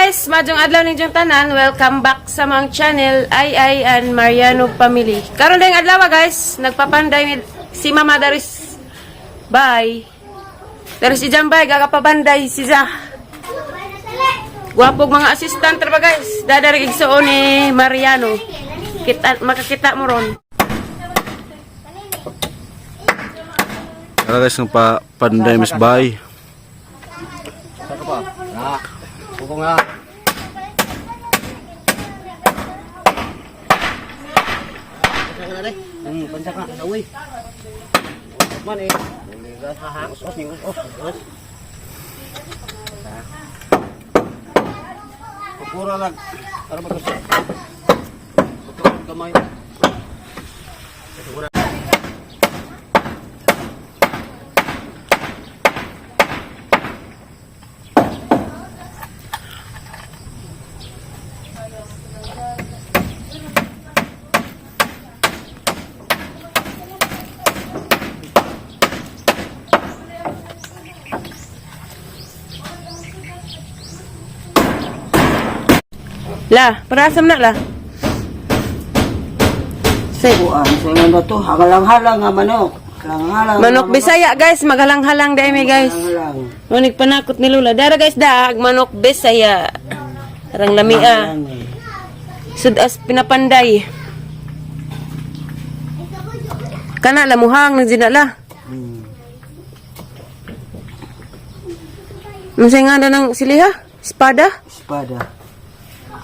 Guys, maayong adlaw ninyong tanan. Welcome back sa among channel, Ay Ay and Mariano Family. Karon dayong adlaw, guys, nagpapanday si Mama Daris. Bye. Daris si Jambay, gagapabanday si Za. Gwapog mga assistant ra ba, guys. Dadari igsuon ni Mariano. Kita makakita mo ron. Tara guys, ng pa panday mis bay. Saka pa. Na. Kuko nga. Pansak na. Uy. Man eh. Us-us, ning us-us. Us. Pupura lang. Para magkasya. Pupura gamay. La, parasam na la. Say, Kuan, sa ingon ba to? Halang-halang nga manok. Halang-halang. nga manok Bisaya, guys, magalang-halang dai mi, guys. Halang-halang. Munig panakot ni Lula. Dara guys, dag manok Bisaya. Arang lamia. Halang, eh. Sudas pinapanday. Kana lamuhang nang zinala. Unsay nga na ng siliha? Espada? Espada.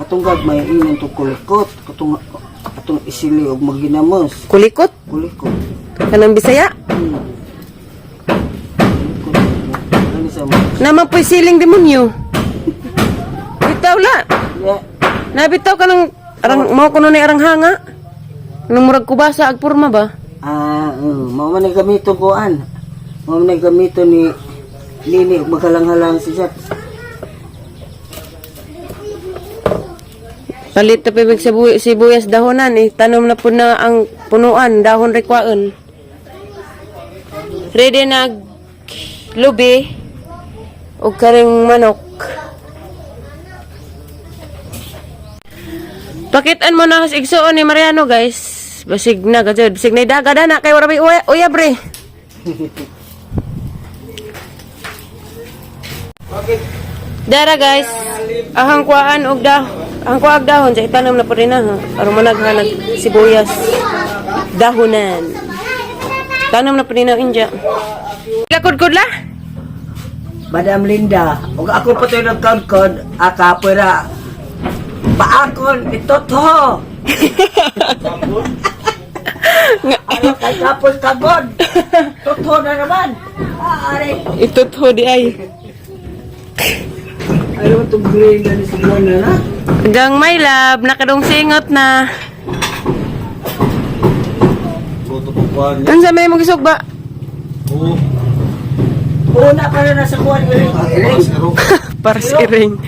Katong gagmay ingon to kulikot, katong atong isili og maginamos. Kulikot? Kulikot. Kanang Bisaya? Kulikot. Ano sa mo? Naman po'y siling demonyo. Bitaw la. Ya, Nabitaw ka ng arang mao kuno ni arang hanga. Nang murag kubasa ag porma ba? Ah, mao man ay gamito kuan. Mao man ay gamito ni Nini og maghalang-halang siya. Palit na pibig sibuyas dahonan eh. Tanom na po na ang punuan, dahon rekwaon. Ready na lubi o karing manok. Pakitaan mo na kas igsuon ni Mariano, guys. Basig na gajud, basig na daga na kay wala may uya, uya bre. Dara guys, ahang kuhaan og dah, ahang kuag dahon sa itanom na po rin na ha. Aron managhanag sibuyas dahonan. Tanom na po rin na inja. Kakudkod la? Madam Linda, ug ako pa tayo nagkod-kod, aka pwera paakon itotho. Ano kay kapos kagod? Totho na naman. Ah, are. Itutho di ay. Ano itong green na ni si Juan na na? Hanggang my love, nakadong singot na. Luto po kuan. Unsa may mong gisog ba? Oo. Una pa na nasa kuwan. Iring. Iring. Para sa iring.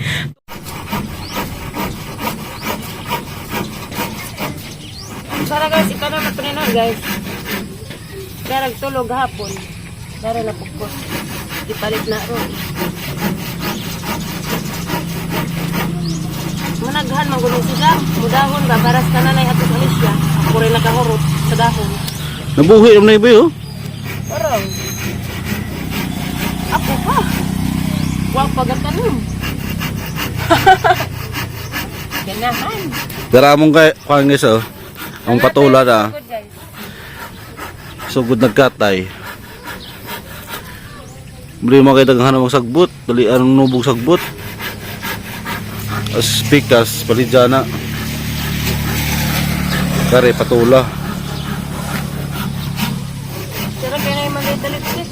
Tara guys, ikaw na na guys. Darag tulog hapon. Dara na pukos. Ipalit na ron. Managhan magulong sila. Mudahon ba paras ka na na atos Alicia. Ako rin nakahurot sa dahon. Nabuhi naman na iba oh. Parang. Ako pa. Wa pagatanom. Ganahan. Dara mong kay kuan guys oh. Ang patula na. Good guys. Sugod nagkatay. Bili mo kay daghan og sagbot, dali ang nubog sagbot. As pikas palidya na. Kare patula. Sarap kaya na yung maliit-liit.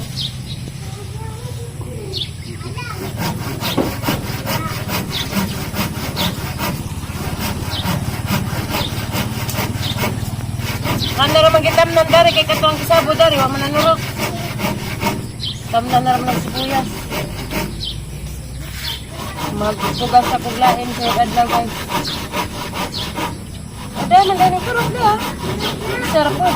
Ano raman gitamnan dari kay katong kisabo dari wa man nanurok. Tamnan na raman ang sibuyas. Magpugas sa kuglain sa adlaw guys. Ada man dani turok da. Sarap po.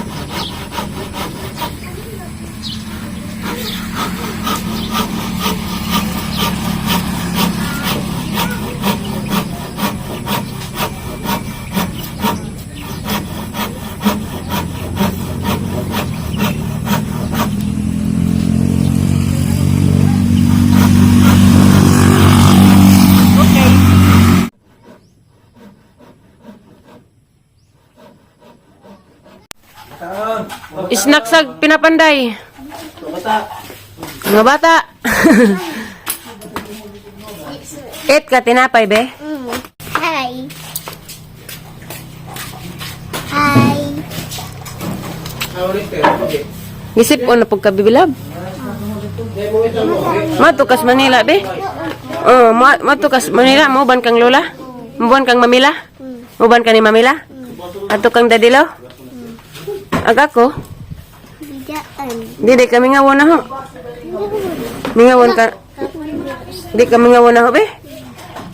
Snack sa pinapanday. Mga bata. Eat ka tinapay, be. Hi. Hi. Gisip o na pagkabibilab. Matukas Manila, be. Oh, matukas Manila. Mo ban kang lola? Mo ban kang mamila? Mo ban ka ni mamila? Ato kang dadilo? Aga ko? Bidaan. Di, di kami nga na ho. Mingawon ka. Di kami nga na ho, be.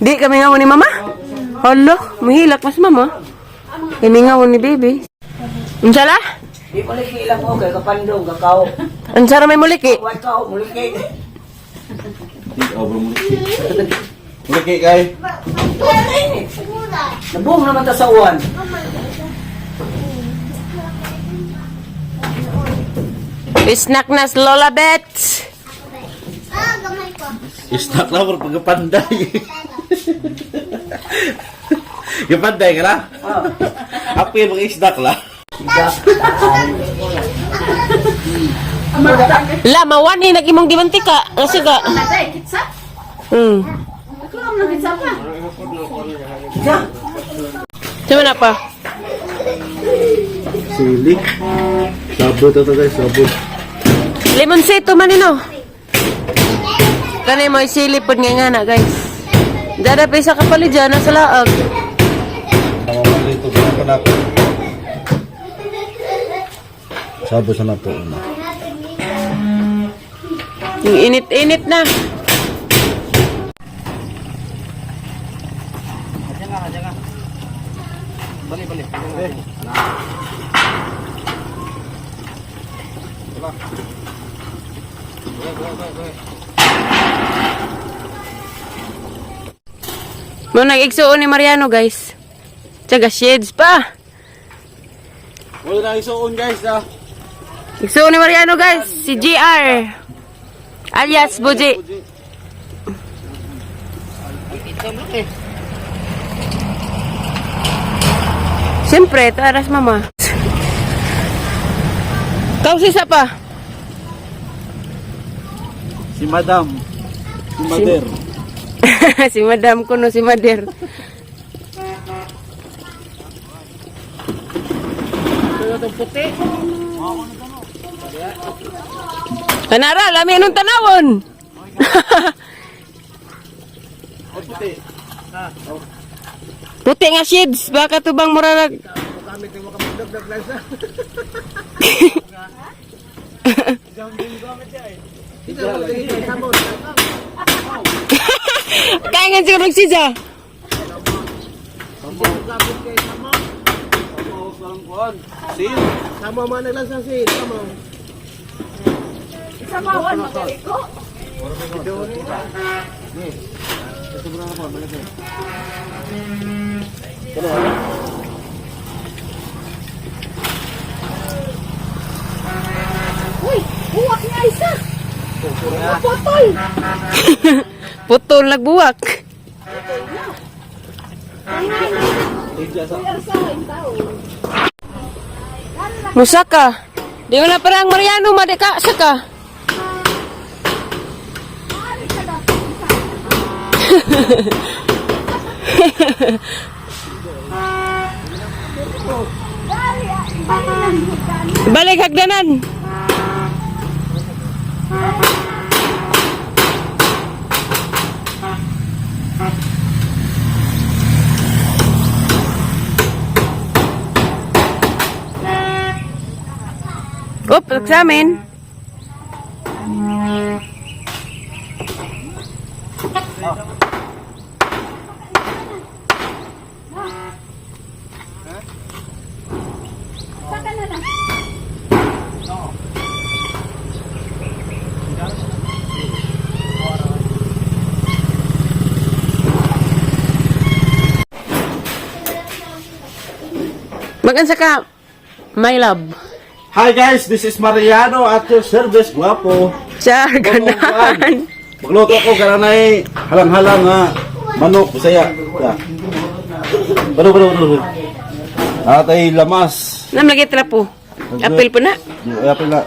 Di kami nga ni mama. Hala, muhilak mas mama. Kami ni baby. Unsa la? Di muliki lang ko kay kapandong kakao. Unsa ra may muliki? Wa kao muliki. Over muliki. Muliki kay. Nabong naman ta sa uwan. Snack na si Lola Beth. Ah, gamay ko. Istak na pero pagkapanday. Kapanday ka na? Apil mga isdak la. La, mawani nag imong gimantika. Nga siga. Sama na pa. Sili. Sabot ito guys, sabot. Lemonsito man nino. Kani mo sili pod nga nga na guys. Dada pa isa ka pali dyan, nasa laag. Tama dito, pa na ako. Sabot sa nato una. Yung init-init na. Mo nag-igsuon ni Mariano guys. Tsaga shades pa. Wala na isuon guys ah. Igsuon ni Mariano guys, si GR. Alias Buji. Siyempre, taras mama. Kau sisa pa. Si Madam. Si Mader. Si Madam kuno si Mader. Kanara, lami anong tanawon. Puti nga shades, baka tubang murarag. Kaya nga siguro nagsija. Uy, buwak niya isa. Putol. Putol nagbuwak. Musaka. Di mo na parang Mariano, madika, saka. Balik hagdanan. Op, sa amin. Magansa ka, my love. Hi guys, this is Mariano at your service, guwapo. Char, ganahan. Magluto ako kananay halang-halang nga manok Bisaya. Ya. Baro baro baro. Atay lamas. Nam lagi trapo. Apil po na. Ay, apil na.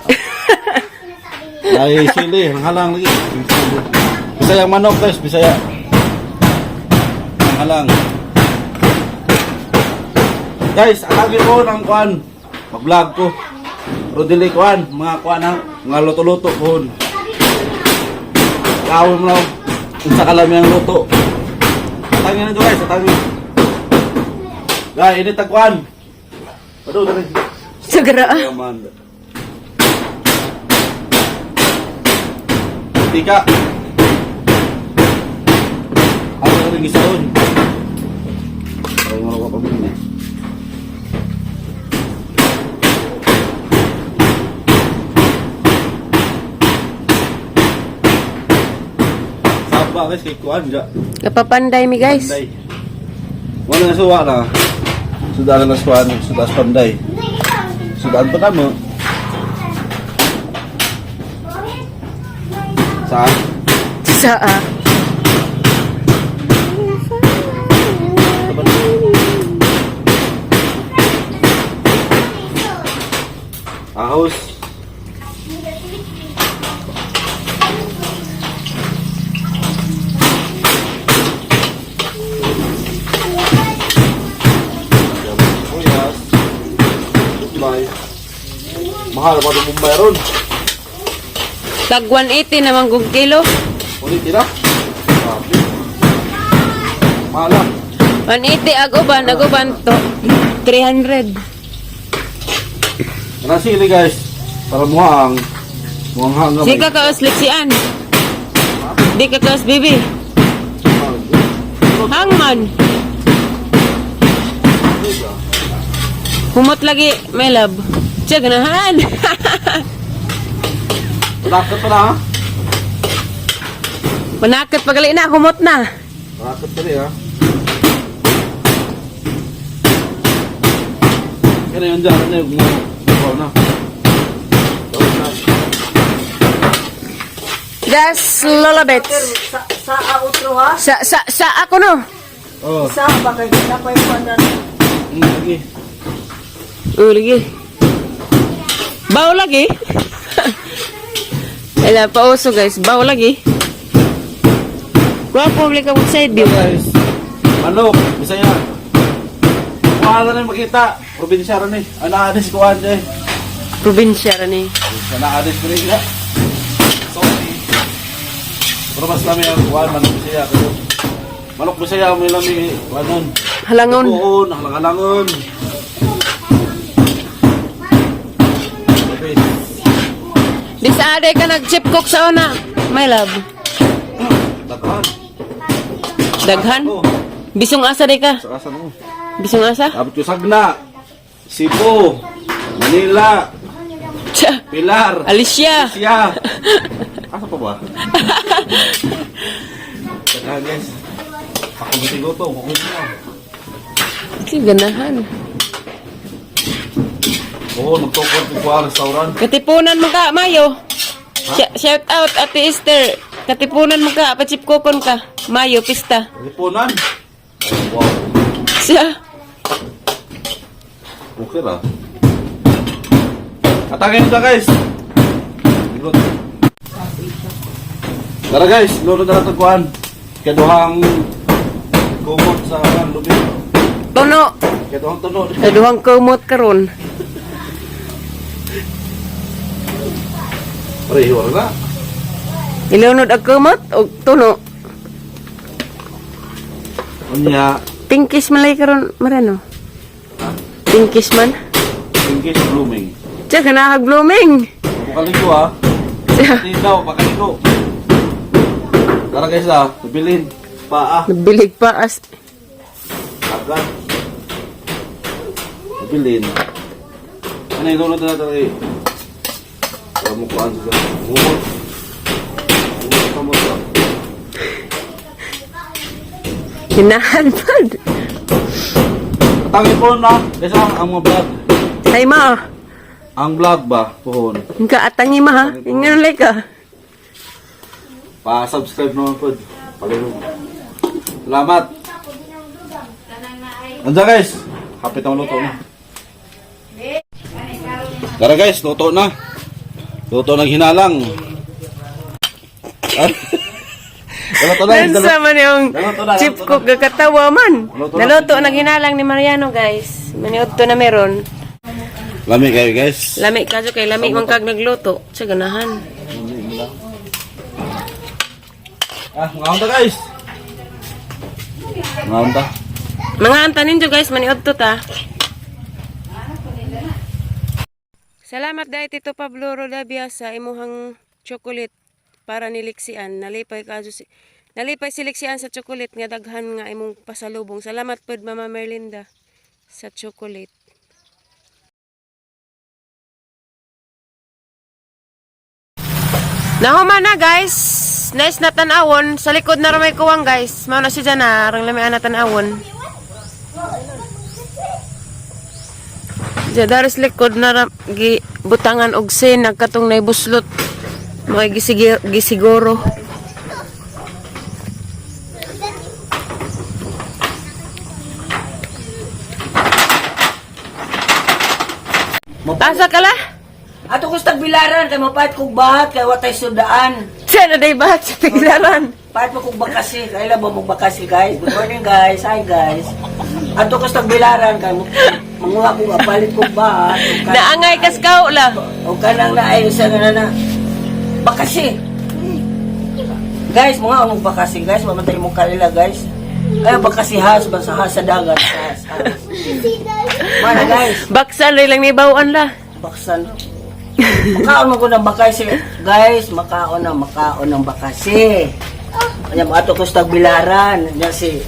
Ay, sili. Halang lagi. Bisaya ang manok guys, Bisaya. Halang. Guys, atagi ko ng kuan. Mag-vlog ko. Pero dili kuan, mga kuan ha, mga luto-luto ko. Kawin mo lang. Unsa kalami ang luto. Atagi na guys, atagi. Guys, ini tagkuan. Aduh, dali. Sagara ah. Yaman. Tika. Ako na rin isaon. Ay, mga kapamilya. Saba guys, kay kuan ja. Kapapanday mi guys. Panday. Wala na suwa na. Sudan na suwan, sudan sa panday. Sudan pa kamo. Saan? Sa ah. Ahos. Sibuyas. Supply. Mahal ba itong Mumbai ron? Tag 180 naman kung kilo. Ulit tira? Grabe. Mahal ah. 180 aguban to. 300. Ano sili guys? Para muhang. Muhang hanggang. Di ka kaos liksian. Di ka kaos bibi. Hangman. Humot lagi, my love. Siya, ganahan. Panakot pa na ha? Panakit pagali na, humot na. Panakot pa rin ha? Kaya yun dyan, ano yung gumawa na. Tawag na. Das Lola Bets. Sa outro ha? Sa ako no. Oh, Sa ba kay napay pandan. lagi. Oh, lagi. Baw lagi. Ela, pauso guys. Baw lagi. Gwapo, balik ka side view. Guys, manok, Bisaya. Kuha na rin makita. Probinsya rin eh. Ang naadis ko eh. Probinsya rin eh. Probinsya naadis ko rin sila. Sorry. Pero mas lami ang kuhan, manok Bisaya. Pero manok Bisaya, may lami. Kuhan nun. Halangon. Buon, halangalangon. Sabi, Di sa aday ka nag-chip cook sa una. My love. Daghan. Daghan. Oh, Bisong asa di ka. sa kasan mo. Bisong asa? Abot ko Sagna, Cebu, Manila, Tsa. Pilar, Alicia. Siya. Asa pa ba? Daghan guys. Ako matigo to, ako na. Si ganahan. Oo, nagtukod ko kuha restaurant. Katipunan mo ka, Mayo. Shout out Ate Esther. Katipunan mo ka, pachip kokon ka. Mayo, pista. Lipunan. Oh, wow. Siya. Okay ra. Atangin na guys. Luto. Tara guys, luto na natin kuhan. Kaduhang kumot sa kuhan, lubi. Tuno. Kaduhang tuno. Kaduhang kumot karon. Pareho ra na. Ilunod ang kumot og tuno. Unya, Pinkish man lagi karon, Mariano. Pinkish man. English blooming. Siya, ganahag blooming. Pakaliko ah. Siya. Hindi daw, pakaliko. Tara guys ah, nabilin. Paa. Nabilig pa as Agad. Nabilin. Ano yung lulod na natin eh? Para mukuan sa Humot. Humot ka mo sa. hinahan pad. Patangin po na. Guys ah, ang mga vlog. Hay ma. Ang vlog ba? Pohon. Ka atangi ma ha. Ingon like ka. Pa-subscribe naman po. Palilog. Salamat. Andiyan guys. Hapit ang luto na. Tara guys, luto na. Luto ng hinalang. Ah. Luto na. Nansa man yung Naluto na, chip naluto cook gakatawa man. Naluto na. Naluto nang hinalang ni Mariano, guys. Maniod to na meron. Lami kayo guys. Lami kaso kay lami man kag nagluto. Sa ganahan. Ah, mga ta guys. Mga ta. Mga antanin jo guys, maniod to ta. Salamat dahil Tito Pablo Rodavia sa imuhang chocolate para ni Lixian. Nalipay kaso si Nalipay si Lixian sa chocolate nga daghan nga imong pasalubong. Salamat pod Mama Merlinda sa chocolate. Nahuma na guys. Nice na tan-awon. Sa likod na ramay kuwang guys. Mao na siya dyan na. Rang lamian na tan-awon. Diya daris likod na ram, gi butangan og sin nagkatong naibuslot. Mga gisiguro. Asa ka la? Ato ko sa tagbilaran kay mapait kog bahat kay watay sudaan. Siya na day ba sa tiglaran? Pahit mo kog bakasi, kay ba mo bakasi guys. Good morning guys. Hi guys. Ato ko sa tagbilaran kay manguha ko nga palit kog bahat. Naangay kas kao la. O kanang naay sa nga na bakasi. Guys, mga anong bakasi guys, mamatay mo kaila guys. Ay bakasi has ba sa has sa dagat has. Has. Mana guys, Baksan rin lang ni bawaan la. baksan. Makaon mo ko ng bakasi. Guys, makaon na, makaon ng bakasi. Kanya mo ato ko sa tagbilaran. Nya si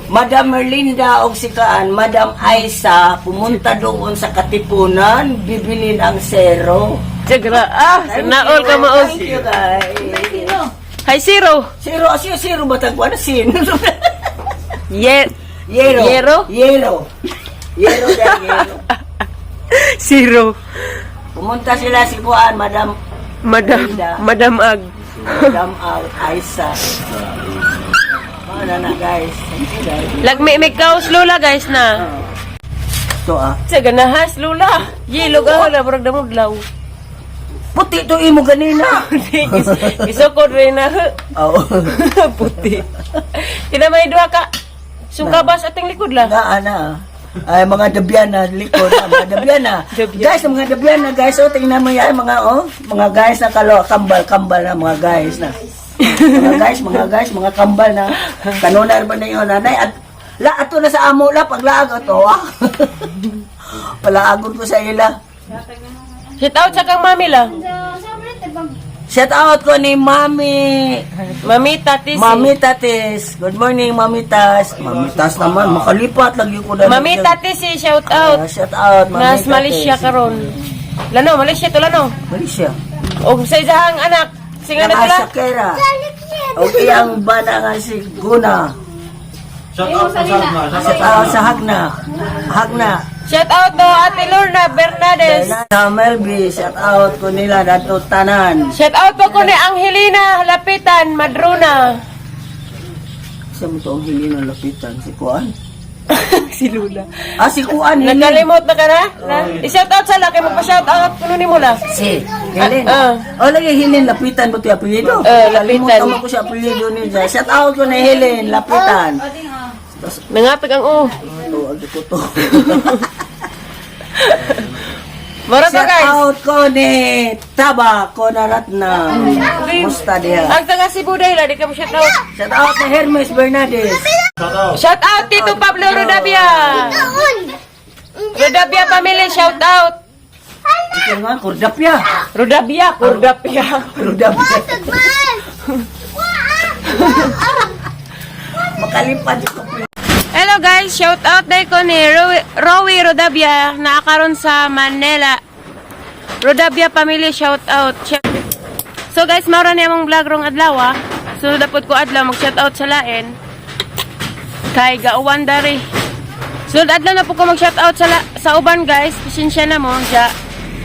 Madam Merlinda og si kaan, Madam Aisa pumunta doon sa Katipunan, bibilin ang sero. Jagra ah, naol ka maog. Thank you guys. Hi zero. Zero, asyo zero ba tagwa na sin? Ye Yero. Yero? Yero. Yero dahil yero. Zero. Pumunta sila si Kuan, Madam Madam Linda. Madam Ag. Madam Aisa. Paano na guys? Thank you guys. Lagmi may kaos lula guys na. Ito ah. Sa ganahas lula. Yelo ka wala murag damudlaw. Puti to imo ganina. Isukod rin na Oo. puti. Kina may duha ka. Sukabas ating likod la. Na, ana. Ay, mga dabyana, likod na, mga dabyana. Dabyana. Guys, mga dabyana, guys, oh, tingnan mo yan, mga, oh, mga guys na kalo, kambal, kambal na, mga guys na. Mga guys, mga guys, mga kambal na. Kanunar ba na yun, nanay? At, la, ato na sa amo, la, paglaag, ato, ah. Palaagon ko sa ila. Shout out sa kang mami la. Shout out ko ni Mami. Mami Tisi. Mami Tatis. Good morning, Mami Tas. Mami Tas naman, makalipat lagi ko na. Mami Tisi, shout out. Ah, shout out, Mami Nas Malaysia karon. Lano, Malaysia to lano. Malaysia. Og sa isahang anak, singa na tula. Shakira. Okay, ang bana nga si Guna. Shout out sa Sagna. Shout out sa Hagna. Hagna. Shout out to Ate Lorna Bernades. Sa Melby, shout out ko nila dato tanan. Shout out po ko ni Angelina Lapitan Madrona. Sa mo to ang hili ng lapitan si Kuan. Si Lula. Ah, si Kuan Helen. Nakalimot na ka na? Na? I-shout out sa laki mo pa shout out kuno ni mo la. Si Helen. Ah, Oh, lagi Helen Lapitan mo to apelyido. Lapitan. Kalimutan mo ko siya apelyido niya. Shout out ko ni Helen Lapitan. Nangapig ang o. Ito, agi ko to. Mara to Shout guys. out ko ni Taba Konaratna. Musta diha. Ang taga Cebu dahil di ka mo shout out. Shout out ni Hermes Bernades. Shout out. Shout out Tito Pablo Rodavia. Rodavia family shout out. Ito nga, Kordapya. Rodavia, Cordapia. Kordapya. Makalipad ko. Hello guys, shout out dahil ko ni Rowie Rodavia na karon sa Manila. Rodavia family shout out. So guys, maura niya mong vlog rong adlaw ah. So dapat ko adlaw mag shout out sa lain. Kay gauwan dari. Sunod adlaw na po ko mag shout out sa sa uban guys. Pasensya na mo ja.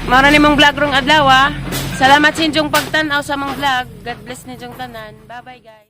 Maura ni mong vlog rong adlaw ah. Salamat sa inyong pagtan-aw sa mong vlog. God bless ninyong tanan. Bye bye guys.